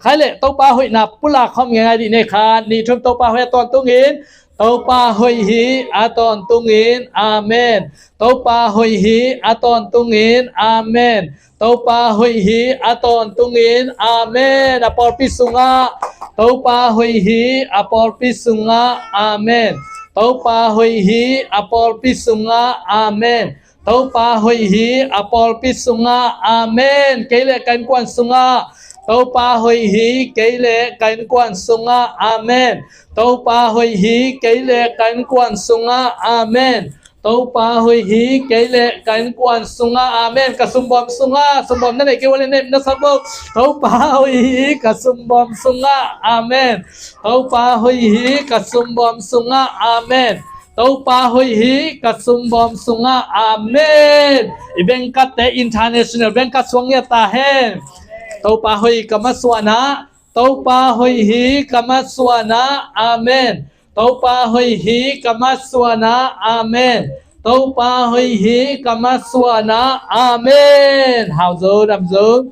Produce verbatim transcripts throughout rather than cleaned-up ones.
Khai le Topa hoihna pulak khawm ngeingai dih nei kha. Ni thum Topa hoih a tawntungin. Topa hoih hi a tawntungin. Amen. Topa hoih hi a tawntungin. Amen. Topa hoih hi a tawntungin. Amen. A pawlpi sungah. Topa hoih hi a pawlpi sungah. Amen. Topa hoih hi a pawlpi sungah. Amen. Topa hoih hi a pawlpi sungah. Amen. Kei le ka innkuan sungah. Topa hoih hi kei le ka innkuan sungah. Amen. Topa hoih hi kei le ka innkuan sungah. Amen. Topa hoih hi kei le ka innkuan sungah. Amen. Ka sumbawm sungah. Sumbawm na neih kei ua le neih na sak bo. Topa hoih hi ka sumbawm sungah. Amen. Topa hoih hi ka sumbawm sungah. Amen. Topa hoih hi ka sumbawm sungah. Amen. I bengkatte international bengkat suang ngiat ta hen. Topa hoih ka masuanah. Topa hoih hi ka masuanah. Amen. Topa hoih hi ka masuanah. Amen. Topa hoih hi ka masuanah. Amen. Hau zo, dam zo.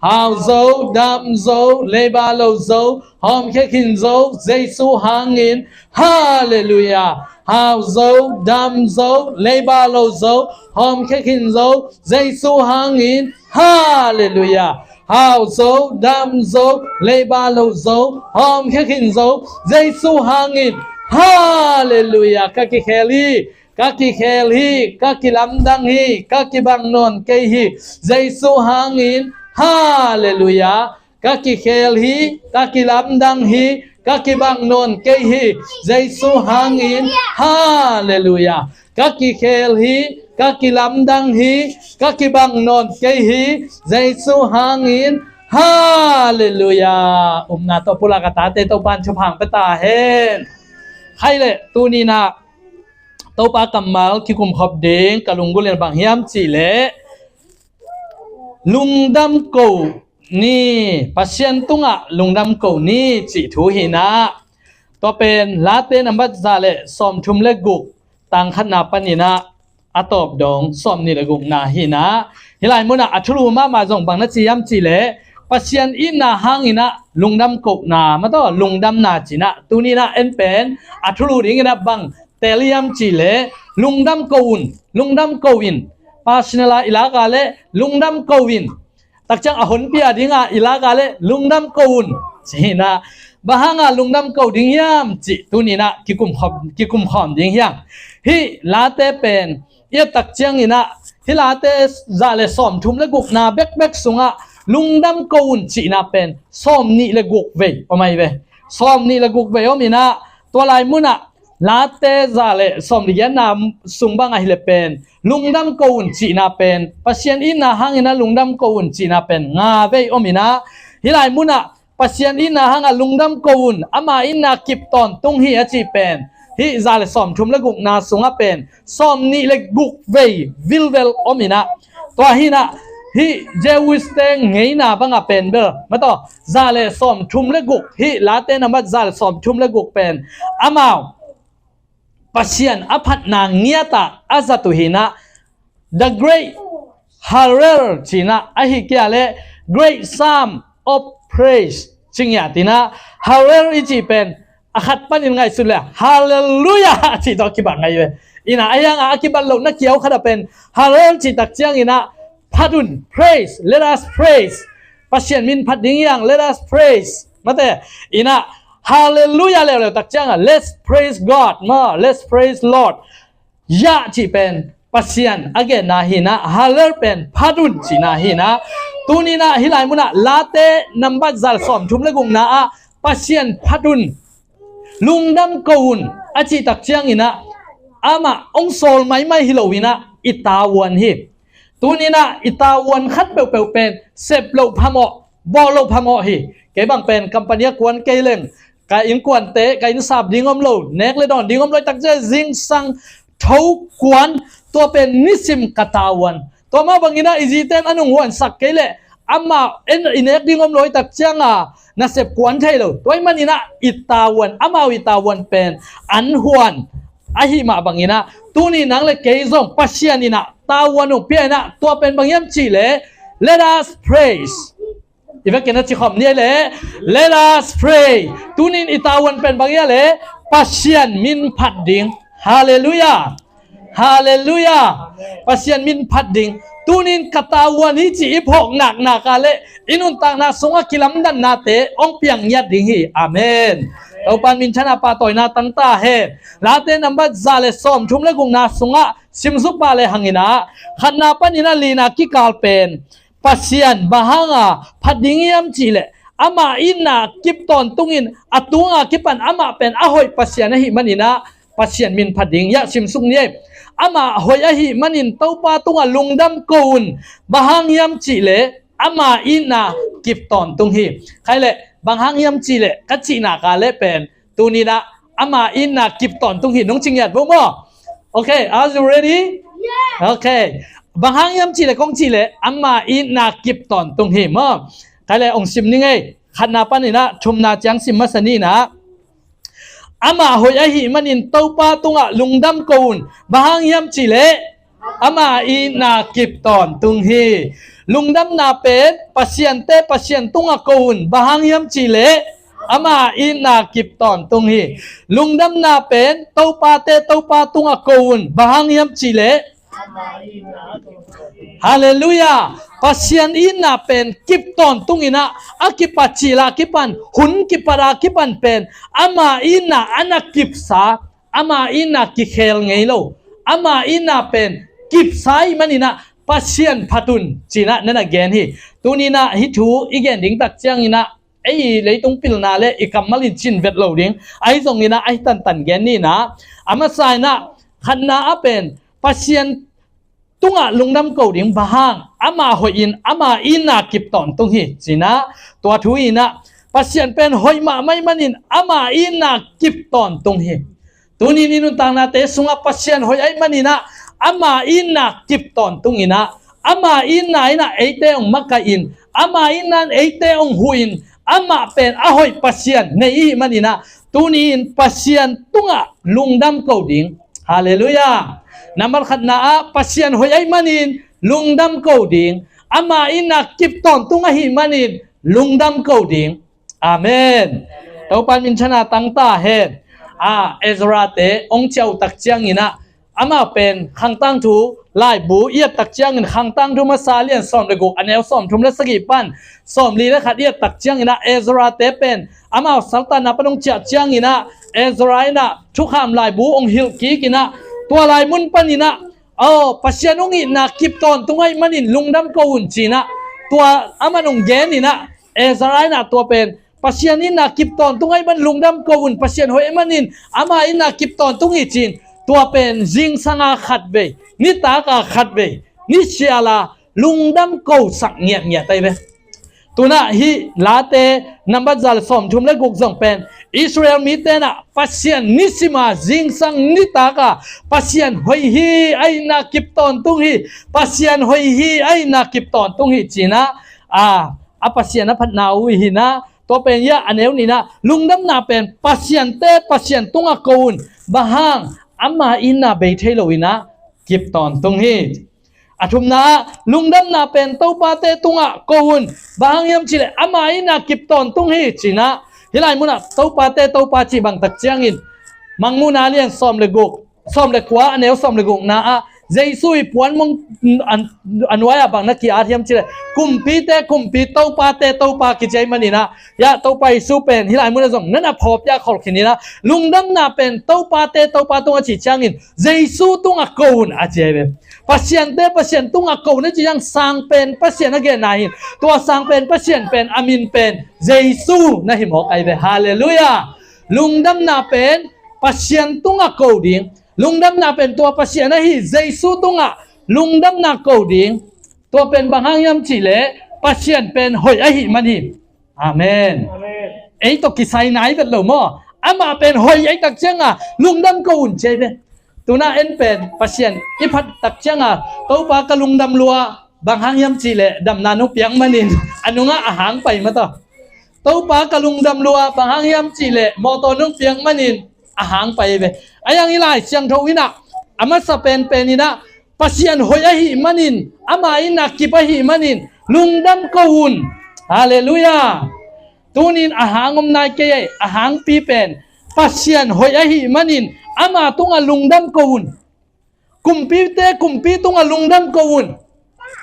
Hau zo, dam zo, leiba lo zo, hawmkhia khin zo, Jesu hangin. Halleluiah. Hau zo, dam zo, leiba lo zo, hawmkhia khin zo, Jesu hangin. Halleluiah. Hau zo, dam zo, leiba lo zo, hawmkhia khin zo, Jesu hangin. Halleluiah. Ka kikhel hi. Ka kikhel hi, ka kilamdang hi, ka kibang nawn kei hi, Jesu hangin. Halleluiah. Ka kikhel hi, ka kilamdang hi, ka kibang nawn kei hi, Jesu hangin. Halleluiah. Ka kikhel hi, ka kilamdang hi, ka kibang nawn kei hi, Jesu hangin. Halleluiah. Upna tawh pulak a tate Topan thupha hong pia ta hen. Khai le tuni-in ah Topa kammal kikumkhop ding ka lunggulh in bang hiam cih leh lungdam ko ni, Pasian tungah lungdam ko ni cih thu hi-in ah, tua pen Late nambat za le sawmthum le guk, tang khatna panin ah a tawp dong sawmnih le gukna hi-in ah, hih lai munah a thulu mahmah zong bang na ci hiam cih leh Pasian itna hangin ah lungdam kohna, mataw lungdamna ci-in ah, tuni-in ah en pen a thulu dingin ah bang teel hiam cih leh lungdam ko un, lungdam ko in. Personal a i lak a leh lungdam ko in. Takciang a honpi a ding a i lak a leh lungdam ko un ci-in ah, bang hang a lungdam ko ding hiam cih tuni-in ah kikumkhawm, kikumkhawm ding hi hang. Hih Late pen i et takciangin ah hih Late za le sawmthum le gukna bekbek sungah lungdam ko un cihna pen sawmnih le guk vei om ahi ve. Sawmnih le guk vei om in ah, tua lai munah Late za le sawmli giatna sung bang ahih leh pen lungdam ko un cihna pen, Pasian itna hangin ah lungdam ko un cihna pen nga vei om in ah, hih lai munah Pasian itna hangah lungdam ko un, ama itna kip tawntung hi a cih pen hih za le sawmthum le gukna sungah pen sawmnih le guk vei vilvel om in ah, tua hi-in ah hih Jewish-te ngeina bangah pen bel, mataw za le sawmthum le guk, hih Late nambat za le sawmthum le guk pen amau Pasian a phatna ngiat ah a zat uh hi-in ah, the great Hallel ci-in ah, ahih kei leh great psalm of praise ci ngiat in ah, Hallel i cih pen a khat panin ngaihsut leh Halleluiah cih tawh a kibat ngai ve. In ah a hiang a kibat lohna kiau khat ah pen Hallel cih takciangin ah phat un, praise, let us praise. Pasian min phat ding hi hang, let us praise. Mate, in ah Halleluiah leuleu takciang ah let's praise God, maw, let's praise Lord. Yah cih pen Pasian a genna hi-in ah, Hallel pen phat un cihna hi-in ah, tuni-in ah hih lai munah Late nambat za le sawmthum le gukna ah Pasian phat un, lungdam ko un a cih takciangin ah amah hong sawl maimai hi lo-in ah i tavuan hi. Tuni-in ah i tavuan khat peuhpeuh pen sep loh phamawh, bawl loh phamawh hi. Kei bang pen company ah kuan kei leng, ka innkuante, ka innsap ding om lo, nek le dawn ding om lo i takciang zingsang tho kuan, tua pen nisim ka tavuan. Tua mah bangin ah i zite in an hong huansak kei leh amau in i nek ding om lo i takciang a nasep kuan thei lo. Tua ahih manin ah i tavuan, amau i tavuan pen an huan ahih mah bangin ah tuni nang le kei zong Pasian in ah tavuan hong pia in ah, tua pen bang hiam cih leh let us praise. I vekin a ci khawm ni a le, let us pray. Tunin i tavuan pen bang hi a le, Pasian min phat ding. Halleluiah. Halleluiah. Pasian min phat ding. Tunin ka tavuan hi ci i phawk naknak a le, i nuntakna sungah kilamdannate hong piang ngiat ding hi. Amen. Topan minthan a pahtawina tangta hen. Late nambat za le sawmthum le gukna sungah simsuk pah le hangin ah, khatna panin a lina kikal pen Pasian bang hanga phat ding hiam cihleh, ama itna kip tawntungin a tunga kipan amah pen a hoih Pasian ahih manin ah, Pasian min phat ding. Hiah simsuk ni ei. Amah hoih ahih manin Topa tungah lungdam ko un. Bang hang hiam cihleh, ama itna kip tawntung hi. Khai leh, bang hang hiam cihleh ka cihna ka leh pen, tunin ah ama itna kip tawntung hi, nong ci ngiat vo maw? Okay, are you ready? Yes. Okay. Bang hang hiam cihleh kong cihleh, ama itna kip tawntung hi maw? Khai leh hong sim ni ei. Khatna panin ah thumna ciang sim masa ni in ah. Amah hoih ahih manin Topa tungah lungdam ko un. Bang hang hiam cihleh, ama itna kip tawntung hi. Lungdamna pen Pasiante Pasian tungah ko un. Bang hang hiam cihleh, ama itna kip tawntung hi. Lungdamna pen Topate Topa tungah ko un. Bang hang hiam cihleh, Halleluiah. Pasian itna pen kip tawntungin ah, a kipat cil a kipan, hun kipat a kipan pen ama itna a na kipsa, ama itna kikhel ngei lo, ama itna pen kipsa ahih manin ah Pasian phat un, ci-in ah na na gen hi. Tunin ah hih thu i gen ding tak ciangin ah, ei leitung pilna le i kammal in cin vet lo ding. Ahi zongin ah ahi tantan gen ni in ah. A masa in ah, khatna ah pen Pasian tungah lungdam ko ding. Bang hang? Ama hoih in ama itna kip tawntung hi, ci-in ah. Tua thu in ah, Pasian pen hoih mahmah ahih manin ama itna kip tawntung hi. Tunin i nuntaknate sungah Pasian hoih ahih manin ah ama itna kip tawntungin ah, ama itna in ah eite hong makaih in, ama itna in eite hong huh in, amah pen a hoih Pasian nei ihih manin ah, tunin Pasian tungah lungdam ko ding. Halleluiah. Nambat khatna ah Pasian hoih ahih manin lungdam ko ding. Ama itna kip tawntung ahih manin lungdam ko ding. Amen. Topan minthan a tangta hen. A, Ezra-te hong ciah uh tak ciangin ah, amau pen Khangtangthu laibu i et tak ciangin, Khangtangthu masa lian sawm le guk, a neu sawmthum le sagih pan sawmli le khat i et tak ciangin ah, Ezra-te pen amau saltanna pan hong ciah ciangin ah, Ezra in ah thukham laibu hong hilh kik in ah, tua lai mun panin ah, aw, Pasian hong itna kip tawntung ahih manin lungdam ko un, ci-in ah, tua aman hong gen in ah, Ezra in ah tua pen Pasian itna kip tawntung ahih manin lungdam ko un, Pasian hoih ahih manin ama itna kip tawntung hi, ci-in tua pen zingsang a khatvei, nitak a khatvei, nisial a lungdam kosak ngiatngiat ahi ve. Tu-in ah hih Late nambat za le sawmthum le guk zong pen Israel mite in ah Pasian nisim a zingsang nitak a Pasian hoih hi, a itna kip tawntung hi, Pasian hoih hi, a itna kip tawntung hi, ci-in ah, a, a Pasian a phatna uh hi-in ah, tua pen hiah a neu nih in ah, lungdamna pen Pasiante Pasian tungah ko un. Bang hang? Ama itna bei thei lo in ah kip tawntung hi. A thumna ah, lungdamna pen Topate tungah ko un. Bang hang hiam cihleh ama itna kip tawntung hi, ci-in ah. Hih lai mun ah Topate Topa cih bang tak ciangin, Mangmuhna lian sawm le guk, sawm le kua, a neu sawm le gukna ah, Jesu i puan mong a nuai ah bang na ki-at hiam cihleh, kumpite Kumpi, Topate Topa kici ahih manin ah, hiah Topa Jesu pen hih lai mun ah zong na na phawk piak khol khin in ah, lungdamna pen Topate Topa tung a cih ciangin Jesu tungah ko un a ci ahi ve. Pasiante Pasian tungah ko un a cih ciang, sang pen Pasian a genna hi-in, tua sang pen Pasian pen a min pen Jesu na hi mawk ahi ve. Halleluiah. Lungdamna pen Pasian tungah ko ding. Lungdamna pen tua Pasian ahi Jesu tungah lungdamna ko ding. Tua pen bang hang hiam cihleh, Pasian pen hoih ahih man hi. Amen. Amen. Ei tawh kisai nai vet lo maw? Amah pen hoih ahih tak cianga lungdam ko un ci ahi ve. Tu-in ah en pen Pasian i phat tak cianga, Topa ka lungdam lua, bang hang hiam cihleh damna nong piak manin a nungah a hang pai mataw. Topa ka lungdam lua, bang hang hiam cihleh mawtaw nong piak manin a hang pai ve. A yang i Lai Siangtho in ah, a masa penpen in ah, Pasian hoih ahih manin, ama itna kip ahih manin lungdam ko un. Halleluiah. Tunin a hang om nai kei ei, a hangpi pen Pasian hoih ahih manin ama tungah lungdam ko un. Kumpite kumpi tungah lungdam ko un.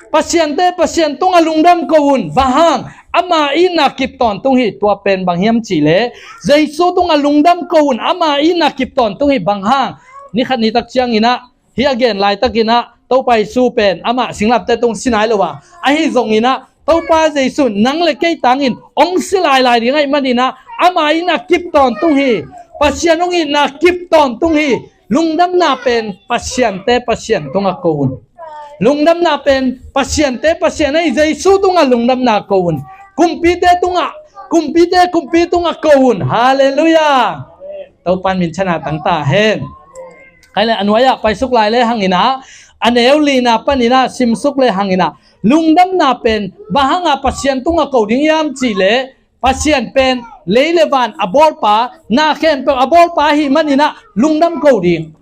Pasiante Pasian tungah lungdam ko un. Bang hang? Ama itna kip tawntung hi. Tua pen bang hiam cihleh, Jesu tungah lungdam ko un. Ama itna kip tawntung hi. Bang hang? Ni khat ni tak cianginah, hih a gen laitakinah Topa Jesu pen amah singlamteh tung si nai lo a, ahi zonginah Topa Jesu nang le kei tangin hong si lailai ding ahih maninah ama itna kip tawntung hi. Pasian hong itna kip tawntung hi. Lungdamna pen Pasiante Pasian tungah ko un. Lungdamna pen Pasiante Pasian ahi Jesu tungah lungdamna ko un. Kumpite tungah, kumpite kumpi tungah ko un. Halleluiah. Topan minthanna tangta hen. Khaile a nuai-ah paisuk lai le hanginah, a neu lina paninah simsuk le hanginah, lungdamna pen bang hanga Pasian tungah ko ding hiam cihleh, Pasian pen lei le van a bawlpa, na khempeuh a bawlpa ahih maninah lungdam ko ding.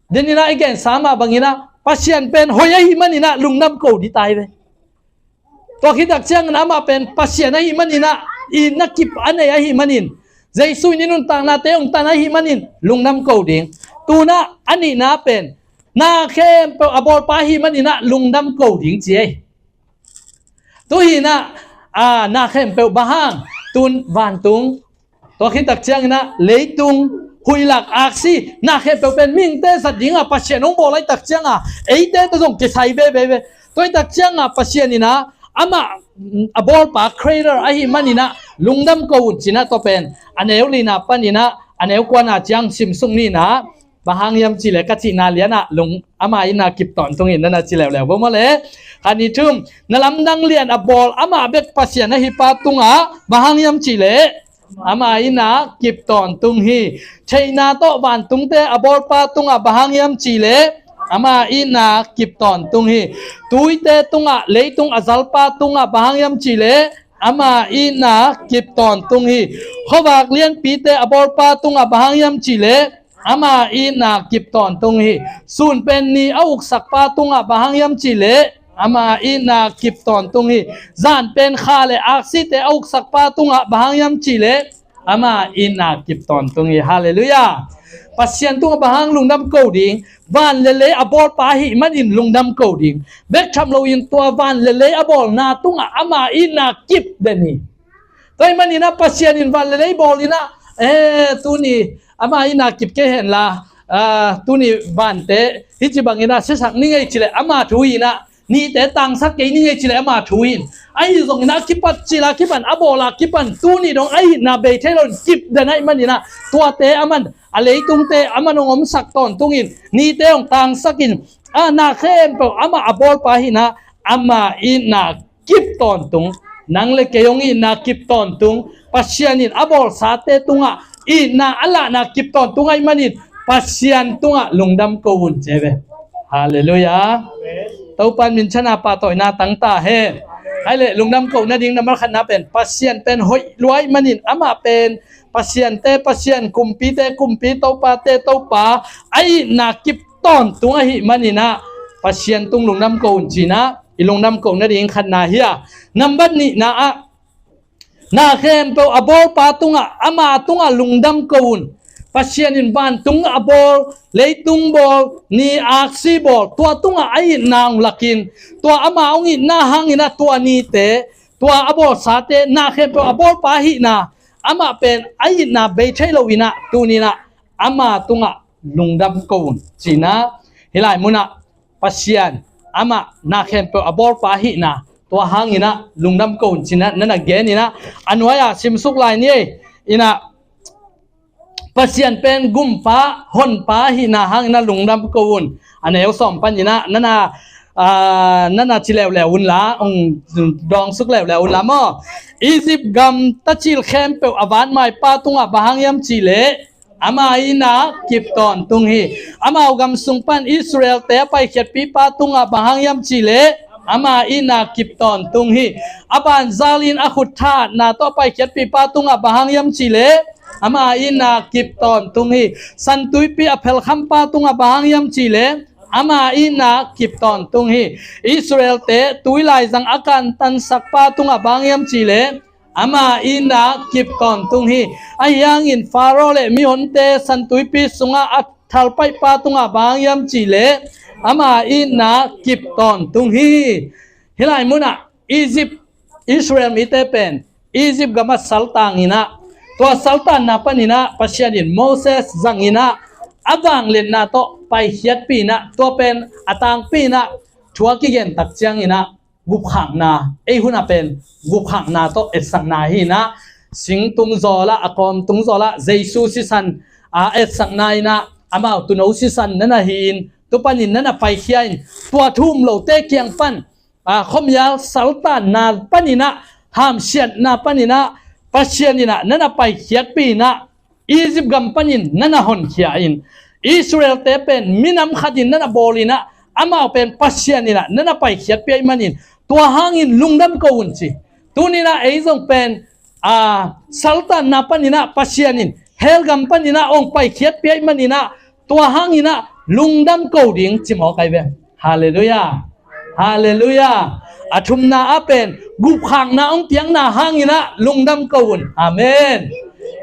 Deninah i gensa mah banginah Pasian pen hoih ahih maninah lungdam ko ding tai ve. Tua khit tak ciangin amah pen Pasian ahih maninah itna kip a nei ahih manin, Jesu in i nuntaknate hong tan ahih manin lungdam ko ding. Tunah a nihna pen na khempeuh a bawlpa ahih maninah lungdam ko ding ci ei. Tuhinah a na khempeuh bang hang? Tun vantung, tua khit tak cianginah leitung, huihlak, aksi, na khempeuh pen mihingte zat dinga Pasian hong bawl ahih tak cianga eite tawh zong kisai veve ve. Tua ahih tak cianga Pasian inah amah a bawlpa, creator ahih maninah lungdam ko un cinah tua pen a neu lina paninah a neu kuana ciang simsuk ninah. Bang hang hiam cihleh ka cihna lianah lung ama itna kip tawntung hi nana ci leuleu bo maw le. Khat ni thum, na lamdang lian a bawl amah bek Pasian ahi pa tungah bang hang hiam cihleh ama itna kip tawntung hi. Theihna tawh vantungte a bawlpa tungah bang hang hiam cihleh ama itna kip tawntung hi. Tuite tungah, leitung a zalpa tungah bang hang hiam cihleh ama itna kip tawntung hi. Khuavak lianpite a bawlpa tungah bang hang hiam cihleh ama itna kip tawntung hi. Sun pen ni a uksakpa tungah bang hang hiam cihleh ama itna kip tawntung hi. Zan pen kha le aksite a uksakpa tungah bang hang hiam cihleh ama itna kip tawntung hi. Halleluiah. Pasian tungah bang hang lungdam ko ding? Van le lei a bawlpa ahih manin lungdam ko ding. Bek tham loin tua van le lei a bawlna tungah ama itna kip den hi. Tua ahih maninah Pasian in van le lei bawl inah, eh, tuni ama itna kip kei henla, ah, tuni vante hih ci banginah siasak ni ngei cileh ama thu inah, nite tangsak kei ni ngei cileh ama thu in. Ahi zonginah a kipat cila kipan, a bawla kipan tuni dong a itna bei thei loin kip den ahih maninah tuate aman, a leitungte aman hong omsak tawntungin, nite hong tangsakin, a na khempeuh amah a bawlpa hinah ama itna kip tawntung, nang le kei hong itna kip tawntung, Pasian in a bawlsate tungah itna a lahna kip tawntung ahih manin Pasian tungah lungdam ko un ci ve. Halleluiah. Topan minthanna pahtawina tangta hen. Hai le lungdam ko nading na malkhatna pen Pasian pen hoih lua ahih manin amah pen Pasiante Pasian, kumpite kumpi, topate topa a itna kip tawntung ahih maninah Pasian tung lungdam ko un cinah i lungdam ko nading khatna hi a. Nambat nihna ah na khempeuh a bawlpa tungah, ama tungah lungdam ko un. Pasian in vantung a bawl, leitung bawl, ni aksi bawl, tua tungah a itna hong lakin, tua ama hong itna hanginah tua nite, tua a bawlsate, na khempeuh a bawlpa ahihna, amah pen a itna bei thei loinah tuninah ama tungah lungdam ko un cinah hih lai munah Pasian amah na khempeuh a bawlpa ahihna tua hanginah lungdam ko un cinah nana geninah a nuai-ah simsuk lai ni ei. Inah Pasian pen gumpa honpa ahihna hanginah lungdam ko un. A neu sawm paninah nana, ah, nana ci leuleu unla, hong dawngsuk leuleu unla maw. Egypt gam tacil khempeuh a vatmaipa tungah bang hang hiam cihleh ama itna kip tawntung hi. Amau gam sung pan Israelte a paikhiatpipa tungah bang hang hiam cihleh ama itna kip tawntung hi. A banzalin a khut thahatna tawh a paikhiatpipa tungah bang hang hiam cihleh ama itna kip tawntung hi. Santuipi a phelkhampa tungah bang hang hiam cihleh Ama itna kip tawntung hi. Israelte tuilai zang a kantansakpa tungah bang hiam cihleh ama itna kip tawntung hi. Ahi hangin Faro le mihonte santuipi sungah a thalpaihpa tungah bang hiam cihleh ama itna kip tawntung hi. Hih lai munah Egypt, Israel mite pen Egypt gamah saltang inah, tua saltanna paninah Pasian in Moses zang inah a vangliatna tawh paikhiatpi inah, tua pen a tangpi inah thu a kigen tak ciang inah gupkhakna, ei hunah pen gupkhakna tawh etsakna hi inah, singtum zawlah, a kawmtung zawlah Jesu sisan a etsakna inah, amau tuuno sisan nana hi-in, tu panin nana paikhia in, tua thu um lote kiang pan a, khuamial saltanna paninah, hamsiatna paninah Pasian inah nana paikhiatpi inah, Egypt gam panin nana honkhia in, Israelte pen minam khatin nana bawl inah, amau pen Pasian inah nana paikhiatpi ahih manin, tua hangin lungdam ko un ci. Tuninah ei zong pen a, saltanna paninah Pasian in hell gam paninah hong paikhiatpi ahih maninah, tua hanginah lungdam ko ding ci mawk ai ve. Halleluiah. Halleluiah. A thumna ah pen gupkhakna hong piakna hanginah lungdam ko un. Amen.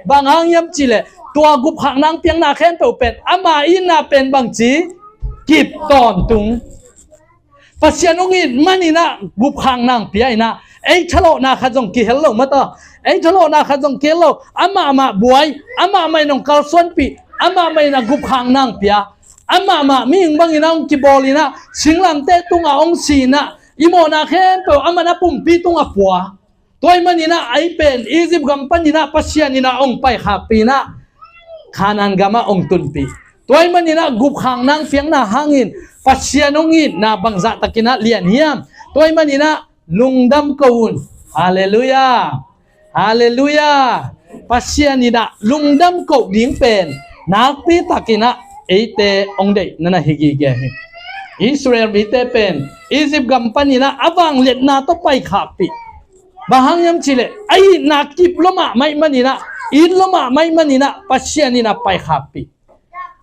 Bang hang hiam cihleh, tua gupkhakna hong piakna khempeuh pen ama itna pen bangci kip tawntung. Pasian hong it maninah gupkhakna hong pia inah, ei thalawhna khat zong kihel lo mataw, ei thalawhna khat zong kihel lo, amahmah buai, amahmah in hong kalsuanpih, amahmah inah gupkhakna hong pia, amahmah mihing bangin a hong kibawl inah, singlamteh tungah hong si inah, i mawhna khempeuh amah na pumpi tungah pua. Tua ahih maninah ei pen Egypt gam paninah Pasian inah hong paikhakpi inah, Kanaan gamah hong tunpih. Tua ahih maninah gupkhakna hong piakna hangin Pasian hong itna bangzah takinah lian hiam? Tua ahih maninah lungdam ko un. Halleluiah. Halleluiah. Pasian inah lungdam ko ding pen nakpi takinah eite hong deih nana hi gige hi. Israel mite pen Egypt gam paninah a vangliatna tawh paikhakpih. Bang hang hiam cihleh, a itna kip lua mahmah ahih maninah, it lua mahmah ahih maninah Pasian inah paikhakpih.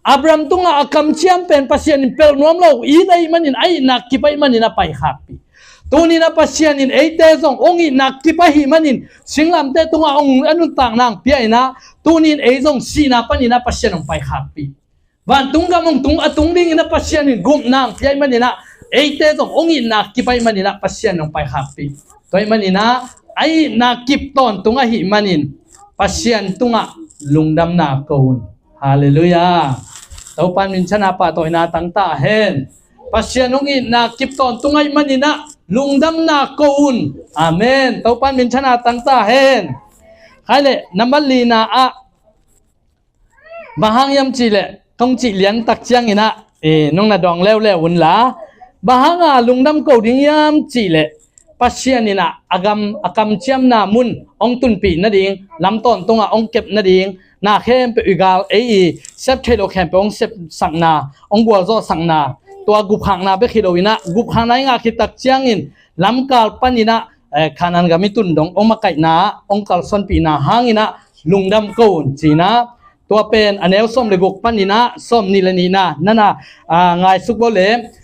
Abraham tungah a kamciam pen Pasian in pelh nuam lo, it ahih manin, a itna kip ahih maninah paikhakpih. Tuninah Pasian in eite zong hong itna kip ahih manin, singlamteh tungah hong a nuntakna hong pia inah, tunin ei zong sihna paninah Pasian hong paikhakpih. Vantung gam hong tung, a tung dinginah Pasian in gupna hong pia ahih maninah, eite zong hong itna kip ahih maninah Pasian hong paikhakpih. Tua ahih maninah a itna kip tawntung ahih manin Pasian tungah lungdamna ko un. Halleluiah. Topa in minthanna pahtawina tangta hen. Pasian hong itna kip tawntung ahih maninah lungdamna ko un. Amen. Topa in minthanna tangta hen. Khai leh, nambat lina ah bang hang hiam cihleh, kong cih liantak cianginah, eh, nong na dawng leuleu unla. Bang hanga lungdam ko ding hiam cihleh, Pasian inah a gam, a kamciamna mun hong tunpih nading, lam tawntungah hong kep nading, na khempeuh i gal ei i sep thei lo khempeuh hong sepsakna, hong gualzawhsakna, tua gupkhakna bek hi lo inah, gupkhakna i ngah khit tak ciangin lamkal paninah, eh, Kanaan gam i tun dong hong makaihna, hong kalsuanpihna hanginah lungdam ko un cinah, tua pen a neu sawm le guk paninah sawm nih le nihna nana, ah, ngaisuk bo le.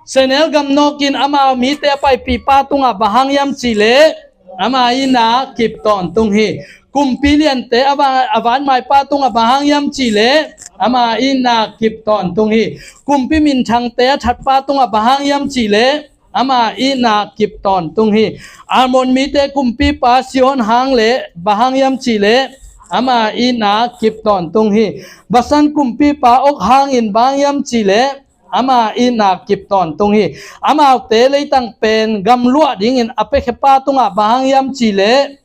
Sehnel gam nawkin amau mite a paipihpa tungah bang hang hiam cihleh, ama itna kip tawntung hi. Kumpi liante a va-, a vanmaipa tungah bang hang hiam cihleh, ama itna kip tawntung hi. Kumpi minthangte a thatpa tungah bang hang hiam cihleh, ama itna kip tawntung hi. Amor mite kumpipa Sihon hang le bang hang hiam cihleh, ama itna kip tawntung hi. Basan kumpipa Og hangin bang hang hiam cihleh, ama itna kip tawntung hi. Amaute leitang pen gamluah dingin a piakhiapa tungah bang hang hiam cihleh,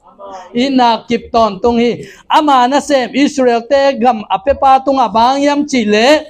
itna kip tawntung hi. Ama nasem Israelte gam a piapa tungah bang hang hiam cihleh,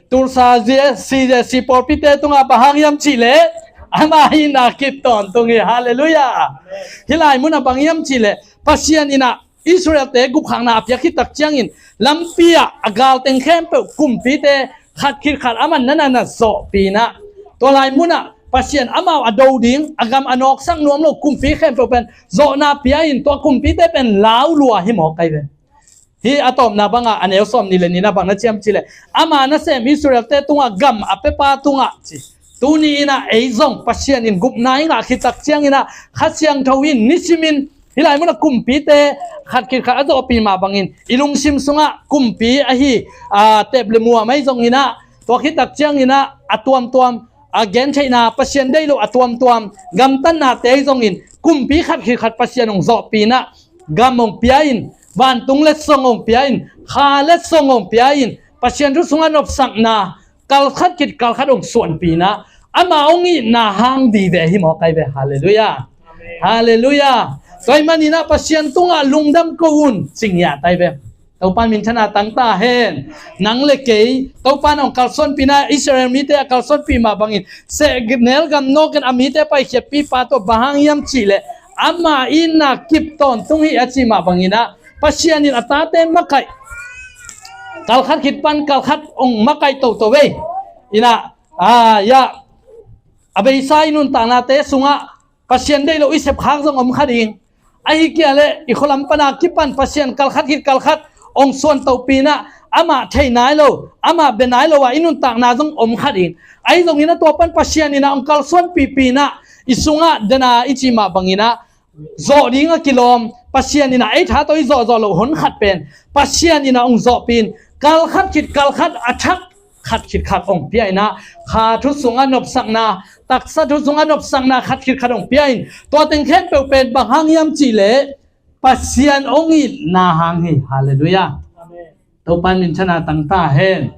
tulsa zia, si zia, si pawlpite tungah bang hang hiam cihleh, ama itna kip tawntung hi. Halleluiah. Hih lai munah bang hiam cihleh, Pasian inah Israelte gupkhakna a piak khit tak ciangin, lampi ah a galteng khempeuh kumpite khat khit khat aman nana na zawhpih inah, tua lai munah Pasian amau a do ding, a gam a nawksak nuam lo kumpi khempeuh pen zawhna pia in, tua kumpite pen lau lua hi mawk ai ve. Hih a tawpna bangah a neu sawmnih le nihna bang na ci hiam cih leh, ama nasem Israel-te tungah gam a piapa tungah ci. Tuni inah ei zong Pasian in gupna i ngah khit tak cianginah Kha Siangtho in nisimin hih lai munah kumpite khat khit khat a zawhpih mah bangin i lungsim sungah kumpi ahi, aa, tep le muam ahi zonginah tua khit tak cianginah a tuamtuam, a gentheihna, Pasian deih loh a tuamtuam gamtatnate ahi zongin kumpi khat khit khat Pasian hong zawhpih inah gam hong pia in, vantung letsong hong pia in, kha letsong hong pia in, Pasian thu sungah nopsakna kalkhat khit kalkhat hong suanpih inah ama hong itna hang vive hi mawk ahi ve. Halleluiah. Amen. Halleluiah. Tua ahih maninah Pasian tungah lungdam ko un, ci ngiat ahi ve. Topa in minthanna tangta hen. Nang le kei Topa in hong kalsuanpih inah Israel mite a kalsuanpih mah bangin sehnel gam nawkin a mite paikhiatpih pa tawh bang hang hiam cih leh ama itna kip tawntung hi a cih mah banginah Pasian in a tate makaih, kalkhat khit pan kalkhat hong makaih toto ve. Inah, aa, ya, a beisa i nuntaknate sungah Pasian deih loh i sepkhak zong om kha ding. Ahi kia leh i khualam pana kipan Pasian kalkhat khit kalkhat hong suantohpih inah amah thei nai lo, amah bia nai lo a i nuntakna zong om kha ding. Ahi zongin a tua pan Pasian inah hong kalsuanpihpih inah i sungah dena i cih mah banginah zawh ding a kilawm, Pasian inah ei tha tawh i zawhzawh loh hun khat pen Pasian inah hong zawhpih in kalkhat khit kalkhat a thak khat khit khat hong pia inah kha thu sungah nopsakna, taksa thu sungah nopsakna khat khit khat hong pia in tua teng khempeuh pen bang hang hiam cih leh Pasian hong itna hang hi. Halleluiah. Amen. Topa in minthanna tangta hen.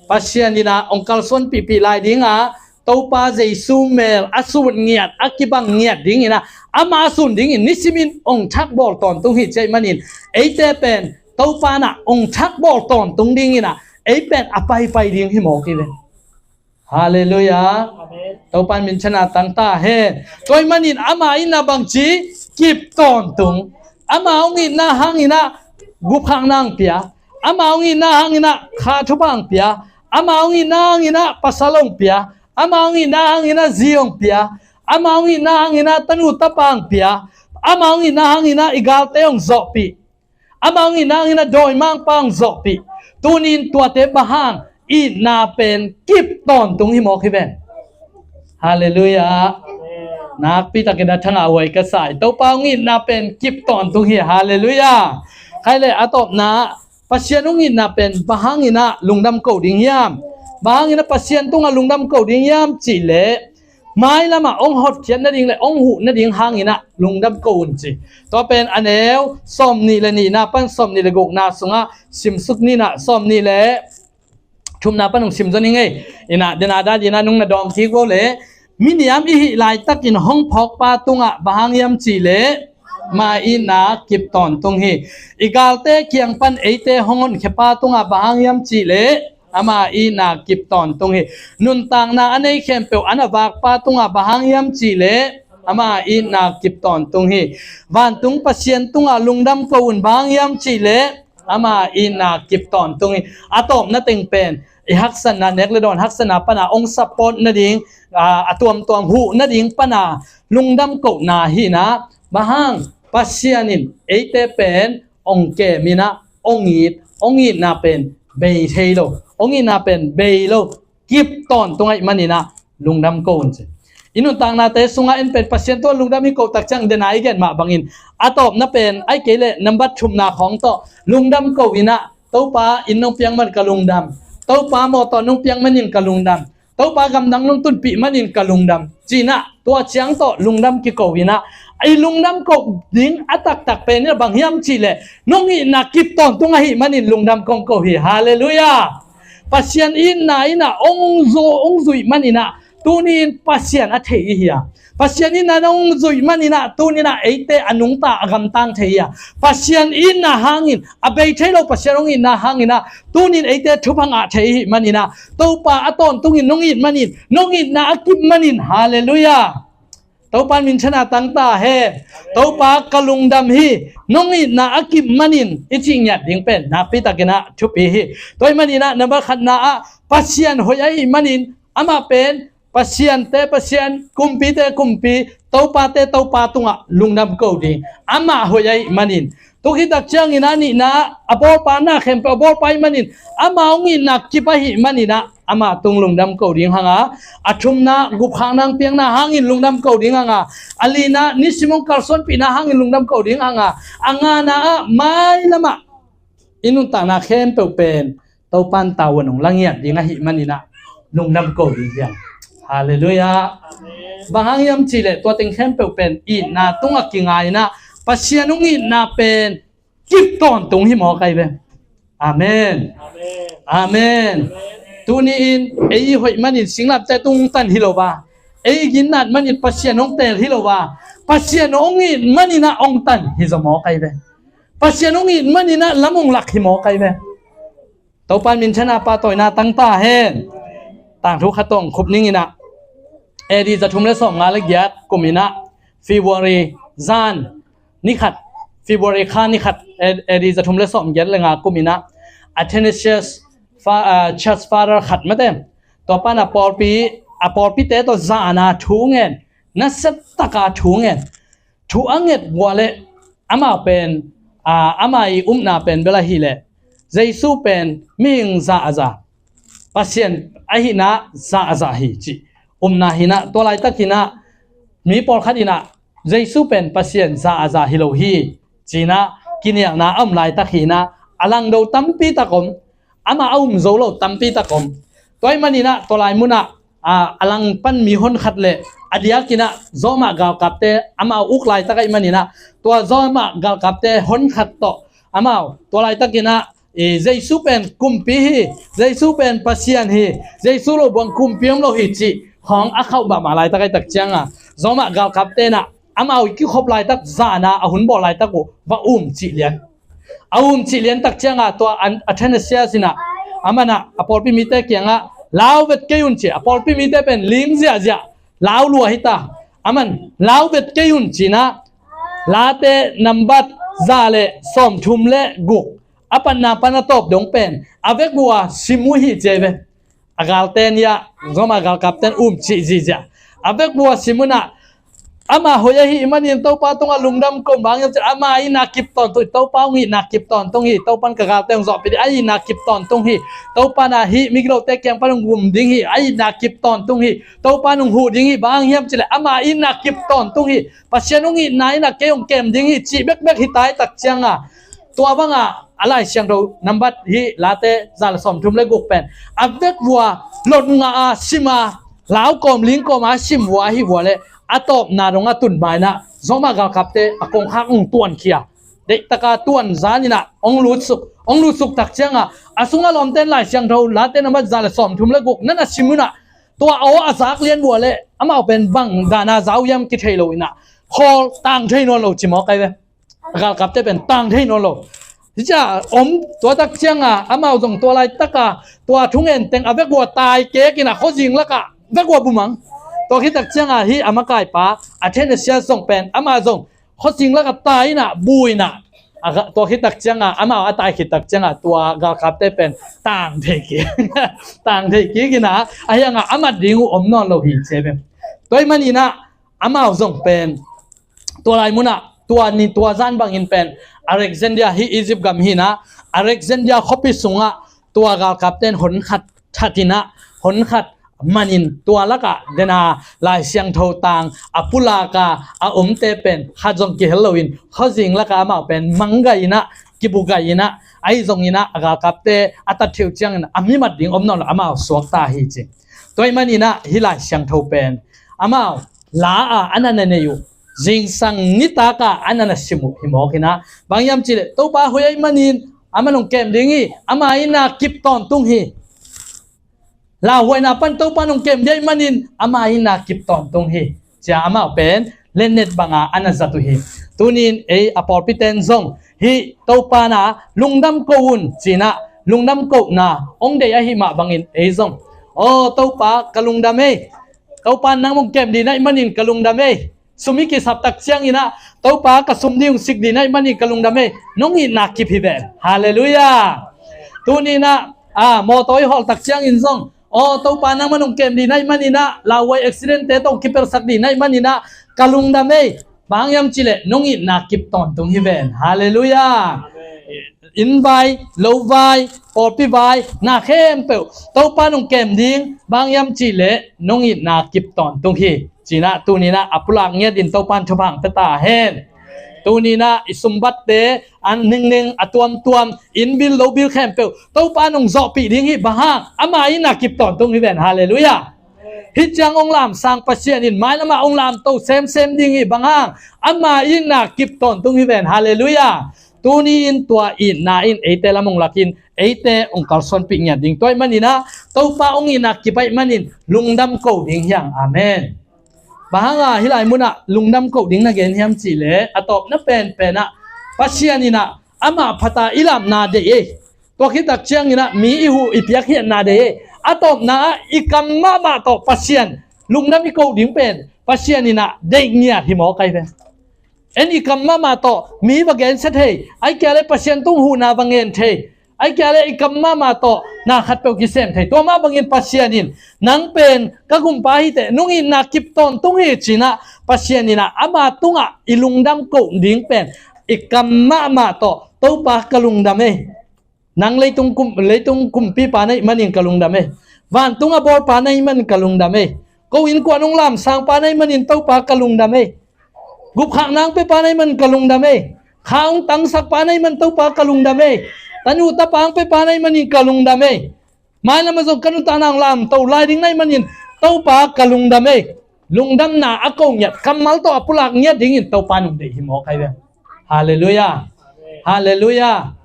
Pasian inah hong kalsuanpihpih lai dinga Topa Jesu mel a sun ngiat, a kibang ngiat dinginah ama a sun dingin nisimin hong thakbawl tawntung hi ci ahih manin eite pen Topa inah hong thakbawl tawntung dinginah ei pen a paipai ding hi mawk hi ve. Halleluiah. Amen. Topa in minthanna tangta hen. Tua ahih manin ama itna bangci kip tawntung. Ama hong itna hanginah gupkhakna hong pia. Ama hong itna hanginah kha thupha hong pia. Ama hong itna hanginah pasal hong pia. Ama hong itna hanginah zi hong pia. Ama hong itna hanginah tanu tapa hong pia. Ama hong itna hanginah i galte hong zawhpih. Ama hong itna hanginah dawimangpa hong zawhpih. Tunin tuate bang hang itna pen kip tawntung hi mawk hi ven. Halleluiah. Nakpitakin a thangah huai ka sa hi. Topa hong itna pen kip tawntung hi. Halleluiah. Khai le a tawpna Pasian hong itna pen bang hanginah lungdam ko ding hiam? Bang hanginah Pasian tungah lungdam ko ding hiam cih leh mailamah hong hotkhiat nading le hong huh nading hanginah lungdam ko un ci. Tua pen a neu sawmnih le nihna pan sawmnih le gukna sungah simsuk ninah sawmnih le thumna pan hong simzaw ning ei. Inah dena dal inah nung na dawng kik vo le miniam i hih laitakin hong phawkpa tungah bang hang hiam cih leh ama itna kip tawntung hi. I galte kiang pan eite hong honkhia pa tungah bang hang hiam cih leh ama itna kip tawntung hi. Nuntakna a nei khempeuh an a vakpa tungah bang hang hiam cih leh ama itna kip tawntung hi. Vantung Pasian tungah lungdam ko un, bang hang hiam cih leh ama itna kip tawntung hi. A tawpna teng pen i haksatna, nek le dawn haksatna pana hong support nading, a, a tuamtuam huh nading pana lungdam kohna hinah bang hang Pasian in eite pen hong kem inah hong it, hong itna pen bei thei lo, hong itna pen bei lo, kip tawntung ahih maninah lungdam ko un ci. I nuntaknate sungah en pen Pasian tawh lungdam hi ko tak ciang dena i gen mah bangin a tawpna pen ahih kei leh nambat thumna khawng tawh lungdam ko inah Topa inn nong piak man ka lungdam, Topa mawtaw nong piak manin ka lungdam, Topa gamdang nong tunpih manin ka lungdam cinah tua ciang tawh lungdam kiko inah i lungdam ko ding a taktak pen inah bang hiam cih leh nong itna kip tawntung ahih manin lungdam kong ko hi. Halleluiah. Pasian itna inah hong zu, hong zuih maninah tuni in Pasian a thei i hi a, Pasian itna nong zuih maninah tuni inah eite a nungta a gamtang thei i hi a, Pasian itna hangin a bei thei lo Pasian hong itna hanginah tuni in eite thupha ngah thei i hih maninah Topa a tawntungin nong it manin, nong itna a kip manin. Halleluiah. Topa in minthanna tangta hen. Topa ka lungdam hi, nong itna a kip manin i cih ngiat ding pen nakpitakinah thupi hi. Tua ahih maninah nambat khatna ah Pasian hoih ahih manin amah pen Pasiante Pasian, kumpite kumpi, topate topa tungah lungdam ko ding. Amah hoih ahih manin. Tua khit tak ciangin a nihna, a bawlpa na khempeuh a bawlpa ahih manin, amah hong itna kip ahih manin ah, amah tung lungdam ko ding hang a, a thumna, gupkhiatna piakna hangin lungdam ko ding hang a, a lina, nisim hong kalsuanpihna hangin lungdam ko ding hang a, a ngana ah, mailamah i nuntakna khempeuh pen Topan tavuan hong la ngiat ding ahih manin ah lungdam ko ding hi hang. Halleluiah. Amen. Bang hang hiam cih leh tua teng khempeuh pen itna tungah kinga in ah, Pasian hong itna pen kip tawntung hi mawk ahi ve. Amen. Amen. Amen. Amen. Tuni-in ei i hoih manin singlamteh tung tan hi lo a, ei i ginnat manin Pasian hong teel hi lo a, Pasian hong it manin ah hong tan hi zaw mawk ahi ve. Pasian hong it manin ah lam hong lak hi mawk ahi ve. Topan minthanna, pahtawina tang ta hen. Tangthu khat tawh khup ning in ah, A D za thum le sawmnga le giat kum in ah, February zan ni khat, February kha ni khat, A D za thum le sawmgiat le nga kum in ah, Athanasius fa-, ah, Church Father khat mate, tua pan a pawlpi, a pawlpite tawh zana thu ngen, nasiataka thu ngen, thu a nget vua le, amau pen, aa, ama i upna pen bel ahih leh, Jesu pen mihing za a za, Pasian ahihna za a za hi cih upna hi in ah, tua laitak in ah mi pawlkhat in ah Jesu pen Pasian za a za hi lo hi ci in ah kinialna a om laitak hi in ah, a langdo tampi tak om, amah a um zo lo tampi tak om. Tua ahih manin ah tua lai mun ah, aa, a langpan mi honkhat le a diakin ah Roma galkapte amau uk laitak ahih manin ah, tua Roma galkapte honkhat tawh amau tua laitakin ah, i, Jesu pen kumpi hi, Jesu pen Pasian hi, Jesu lo buang kumpi om lo hi cih khawng a khauh mahmah laitak ahih tak ciang a, Roma galkapte in ah amau i kikhop laitak zana a hun bawl laitak uh va um cih lian. A um cih lian tak ciang a tua An-, Athanasius in ah, aman ah a pawlpi mite kiangah, "Lau vet kei un," ci. A pawlpi mite pen ling ziahziah, lau lua hi ta. Aman, "Lau vet kei un," ci in ah, Late nambat za le sawmthum le guk, a patna pan a tawp dong pen a vek uh a sim uh hi ci ahi ve. A galte in ah, Roma galkapte in um cih ziahziah, a vek uh a sim un ah, amah hoih ahih manin Topa tungah lungdam ko, bang hiam cih leh ama itna kip tawntung hi, Topa hong itna kip tawntung hi, Topan ka galte hong zawhpih ding, a itna kip tawntung hi, Topa in ah hih migilote kiang pan hong um ding hi, a itna kip tawntung hi, Topa in hong huh ding hi, bang hiam cih leh ama itna kip tawntung hi, Pasian hong itna in ah kei hong kem ding hi, cih bekbek hi ta ahih tak ciang a, tua bang a, a Lai Siangtho nambat hih Late za le sawmthum le guk pen a vek uh a lot ngah a sim a, lau kawm ling kawm a sim uh a, hih uh a le a tawpna dong a tun ma in ah Roma galkapte a kongkhak hong tuankhia. Deihtaka tuan zan in ah hong lutsuk, hong lutsuk tak ciang a, a sung a lawmte in Lai Siangtho Late nambat za le sawmthum le guk na na sim un ah, tua aw a zak lian uh a le amau pen bang dan a za uh hiam kithei lo in ah, khawl tang thei nawn lo ci mawk ahi ve. Galkapte pen tang thei nawn lo. Hi cia om, tua tak ciang a amau zong tua laitak a tua thungen teng a vek uh a tai kek in ah khuazing lak ah vek uh a bu mang. Tua khit tak ciang a hih a makaipa Athanasius zong pen amah zong khuazing lak ah tai in ah bu in ah, a ga-, tua khit tak ciang a amau a tai khit tak ciang a tua galkapte pen tang thei kik. Tang thei kik in ah, a hiang a a mat ding uh om nawn lo hi ci ahi ve. Tua ahih manin ah amau zong pen tua lai mun ah, tua ni tua zan bangin pen Alexandria, hih Egypt gam hi in ah, Alexandria khuapi sungah tua galkapte in hon khat that in ah, hon khat man in, tua lak ah den a Lai Siangtho tang a pulak a a omte pen khat zong kihel lo in, khuazing lak ah amau pen manggai in ah, kibugai in ah, ahi zongin ah a galkapte a tat thei uh ciangin a mi mat ding om nawn lo, amau suakta hi ci. Tua ahih manin ah hih Lai Siangtho pen amau la a a na na nei uh, zingsang nitak a a na na sim uh hi mawk in ah, bang hiam cih leh Topa hoih ahih manin aman hong kem ding hi, ama itna kip tawntung hi. Lauhuaina pan Topa in hong kem ding ahih manin ama itna kip tawntung hi, ci a amau pen lennet bang a a na zat uh hi. Tuni in ei a pawlpite in zong hih Topa na lungdam ko un ci in ah, lungdam kohna hong deih ahih mah bangin ei zong, "Aw Topa, ka lungdam ei. Topa in nang hong kem ding ahih manin ka lungdam ei. Sum i kisap tak ciangin ah, Topa, ka sum ding hong sik ding ahih manin ka lungdam ei. Nong itna kip hi ven." Halleluiah. Tuni in ah, a, mawtaw i hawlh tak ciangin zong, Aw Topa, nangman hong kem dih na hih maninah, lauhuai accident-te tawh hong kipelsak dih na hih maninah ka lungdam ei. Bang hang hiam cihleh nong itna kip tawntung hi ven. Halleluiah. Inn vai, lo vai, pawlpi vai, na khempeuh Topa nong kem ding. Bang hang hiam cihleh nong itna kip tawntung hi. Cinah tuninah a pulak ngiat in Topa in thupha hong pia ta hen. Tuninah i sumbatte a ningning a tuamtuam, inn bil lo bil khempeuh Topa nong zawhpih ding hi. Bang hang? Ama itna kip tawntung hi ven. Halleluiah. Hih ciang hong lamsang Pasian in mailamah hong lamto semsem ding hi. Bang hang? Ama itna kip tawntung hi ven. Halleluiah. Tuni in tua itna in eite lam hong lakin eite hong kalsuanpih ngiat ding. Tua hih maninah Topa hong itna kip ahih manin lungdam ko ding hi hang. Amen. Bang hanga hih lai munah lungdam ko ding na gen hiam cihleh, a tawpna penpenah Pasian inah amah phata i lamna deih ei. Tua khit tak cianginah mi i huh i piakkhiatna deih ei. A tawpna ah i kam mahmah tawh Pasian lungdam i ko ding pen Pasian inah deih ngiat hi mawk ai ve. En i kam mahmah tawh mi va gensia thei, ai kia le Pasian tung huhna va ngen thei, ai kia le i kam mahmah tawh na khatpeuh kisem thei. Tua mah bangin Pasian in nang pen ka gumpa hi teh, nong itna kip tawntung hi cinah Pasian inah ama tungah i lungdam ko ding pen i kam mahmah tawh Topa ka lungdam ei. Nang leitung kum, leitung kumpipa na hih manin ka lungdam ei. Vantung a bawlpa na hih manin ka lungdam ei. Ko innkuan hong lamsangpa na hih manin Topa ka lungdam ei. Gupkhakna hong piapa na hih manin ka lungdam ei. Kha hong tangsakpa na hih manin Topa ka lungdam ei. Tanu tapa hong piapa na hih manin ka lungdam ei. Mailam ah zong ka nuntakna hong lamto lai ding na hih manin Topa ka lungdam ei. Lungdamna a ko ngiat, kammal tawh a pulak ngiat dingin Topa nong deih hi mawk ai ve. Halleluiah. Halleluiah.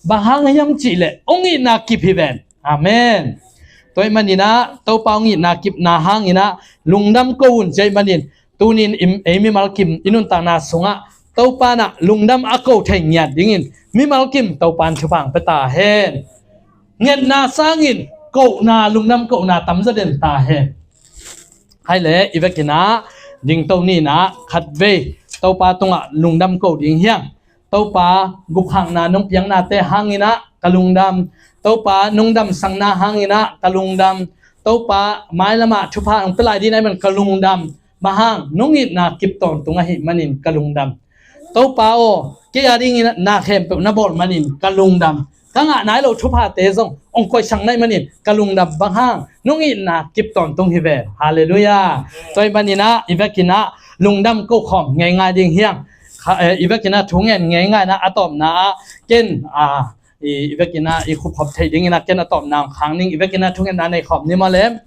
Bang hang hiam cihleh hong itna kip hi ven. Amen. Tua hih maninah Topa hong itna kipna hanginah lungdam ko un ci ahih manin tunin i, ei mimal kim i nuntakna sungah Topa inah lungdam a ko thei ngiat dingin mimal kim Topa in thupha hong pia ta hen. Ngetna sangin kohna, lungdam kohna tamzaw den ta hen. Hai le i vekinah dingto ninah khatvei Topa tungah lungdam ko ding hi hang. Topa, gupkhakna nong piaknate hanginah ka lungdam. Topa, nong damsakna hanginah ka lungdam. Topa, mailamah thupha hong pia lai ding na hih manin ka lungdam. Bang hang? Nong itna kip tawntung ahih manin ka lungdam. Topa aw, kei a dingin na khempeuh na bawl manin ka lungdam. Ka ngah nai lo thuphate zong hong koihsak na hih manin ka lungdam. Bang hang? Nong itna kip tawntung hi ven. Halleluiah. Tua hih maninah i vekinah lungdam ko khawm ngeingai ding hi hang. Kha, eh, i vekinah thungen ngeingaina a tawpna ah ken, ah, i, i vekinah i khupkhop theih dinginah ken a tawpna hong khang ning. I vekinah thungetna nei khawm ni maw lem.